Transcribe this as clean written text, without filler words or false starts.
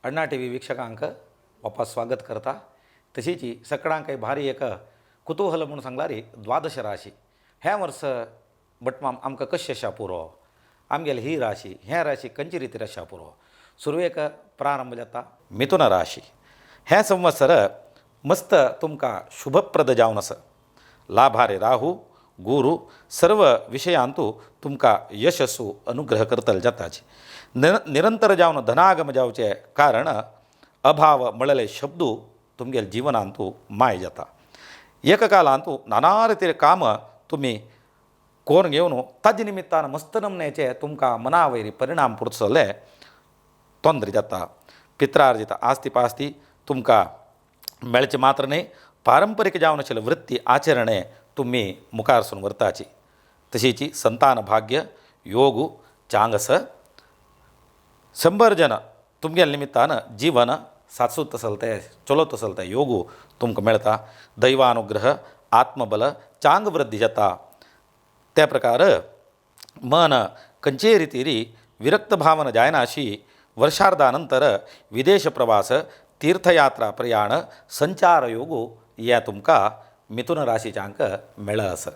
अण्णा TV वीक्षकांक वापस स्वागत करता. तशीच सकडांक भारी एक कुतूहल म्हूण सांगलारी द्वादश राशी ह्या वर्स भटमाम आमकां कशें आशा पुरो, आमगेली ही राशी ह्या राशी खंयचे रितीर आशा पुरो. सुरवेक प्रारंभ जाता मिथुन राशी. हें संवत्सर मस्त तुमकां शुभप्रद जावन आसा. लाभारे राहू गुरू सर्व विशयांतू तुमकां यशस्सू अनुग्रह करतले जाताची. निरंतर जावन धनागम जावचे कारण अभाव म्हळ्ळे शब्दू तुमगेले जिवनांतू माय जाता. एककालांतू नाना रितीर काम तुमी कोण घेवन ताजे निमित्तान मस्त नमन्याचे तुमकां मना वयर परिणाम पुरसले तोंदरी जाता. पित्रार्जित आस्ती पास्ती तुमकां मेळचे मात्र न्हय, पारंपरीक जावन आशिल्ले वृत्ती आचरणे तुमी मुखार सून व्हरताची. तशीच संतान भाग्य योग चांगस 100 जन तुमगेले निमित्तान जीवन सासूत आसल ते चलत आसल ते योगू तुमकां मेळटा. दैवानुग्रह आत्मबल चांग वृद्धी जाता. त्या प्रकार मन खंयचेय रितीरी विरक्त भावना जायना अशी वर्षार्धा नंतर विदेश प्रवास तीर्थयात्रा प्रयाण संचार योगू या तुमकां मिथुन राशीच्या अंक मेळ आसा.